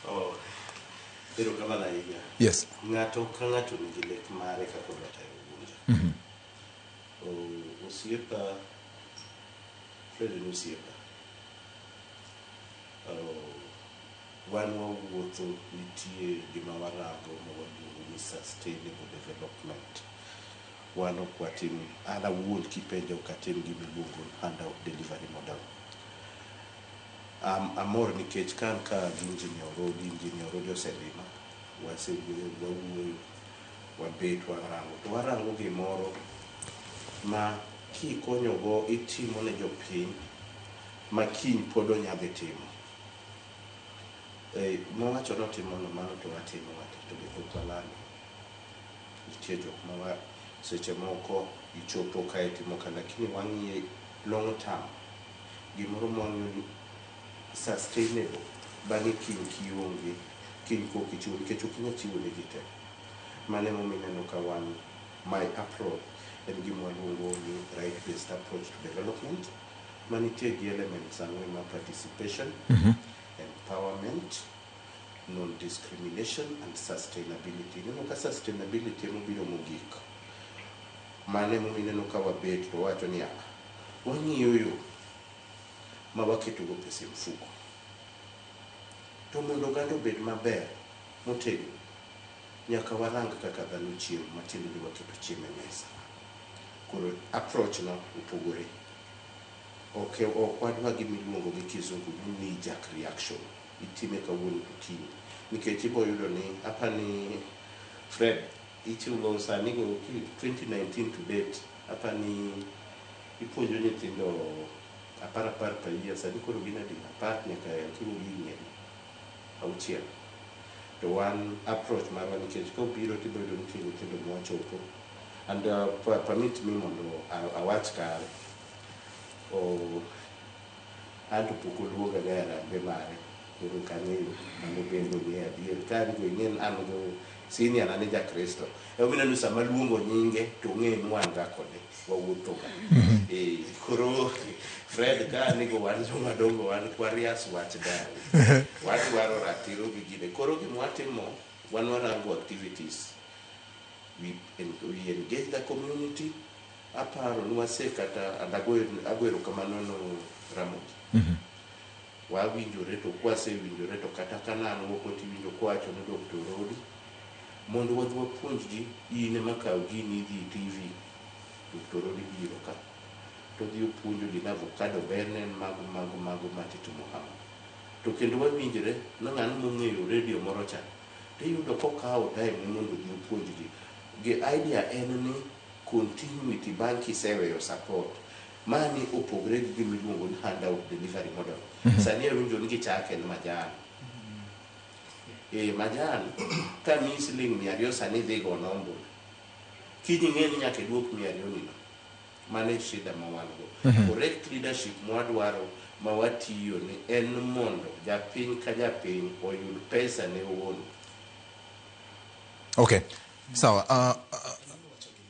Oh, erokamano ahinya. Yes. Ng'ato ka ng'ato nigi lek mare kaka odwa tayo Ugunja. Oh, osiepa Fred en osiepa. Oh, wan wawuotho, nitie gima warango ma waluongo ni sustainable development. Wan ok watim, an awuon kipenja ok atim gima iluongo ni handout delivery model. Amor nikech ka an ka gi Engineer Orodi, Engineer Orodi oselima, wasewuoyo, wawuoyo, wabet warango. To warango gimoro ma kikonyogo itimo ne jopiny ma kiny pod onya dhi timo. Mowacho notimo no, mano to watimo wate to be pok walando. Nitie jok ma seche moko ichopo kae timo ka, lakini wang'iye long term. Gimoro mwang'iyo ni sustainable, bang'e kiny kionge, kiny kok ichiwo, nikech ok inyal chiwo ne ji te. Mano emomiyo ineno ka wan, my approach en gima waluongo ni right based approach to development, manitie gi elements ang'wen ma participation, empowerment, non-discrimination and sustainability. Ineno ka sustainability emobiro mogik. Mano emomiyo ineno ka wabet to wawacho ni ah, wang'iyo yo ma waketogo pesa e mfuko. To mondo oganda obed maber motegno, nyaka warang kaka dhano chiemo, matiende ni waketo chiemo e mesa. Koro approach no opogore. Ok wadwa gima iluongo gi kizungu ni knee jerk reaction. Itime kawuono to kiny. Nikech ibo yudo ni, apani Fred, ichulo sani go 2019 to date, apani ipuonjo nyithindo 10 10 per year, sani koro gin adi? 10 nyaka koro higni adi? 6. To wan approach marwa, nikech kobiro tibiro yudo nitie nyithindo mwachopo. And permit me mondo awach kare. An to pok oluonga ga e harambee mare. Koro ok ang'eyo mano bende ong'eyo adier. Ka an go ing'e ni an go senior na ni ja Kristo. Emomiyo ineno sama aluongo nyinge to ong'eyo ni wan ga kode. Wawuotho ga. Koro Fred ka an go wan joma dongo, wan kwarias wach daru. Wadwaro ratiro gi gine. Koro gima watimo, wan warango activities. We engage the community. Aparo ni wase kata, and ago erokamano no Ramogi. Wawinjore to kwasewinjore to kata ka an oko tiwinjo kowacho ni Dr. Orodi mondo wadhi wapuonj ji, in ema kaw gini idhi e TV, Dr. Orodi biro ka to odhi opuonjo ji ni avocado berne en mago mago mago matitimo kama. To kendo wawinjre ni ng'ano mong'eyo radio moro cha tiyudo kokawo time ne mondo odhi opuonj ji. Gi idea en ni continuity bang' kiseweyo support. Mani opogre gi gima iluongo ni handout delivery model. Sani awinjo ni gichake ni majan. Majan ka miyi siling 200 sani idhi go ombulu. Kiny ing'e ni nyaka iduok 200 ni no. Mano e shida ma wan go. Correct leadership mwadwaro ma watiyo ni en mondo japiny ka japiny oyud pesa ne owuon. Okay. Sawa.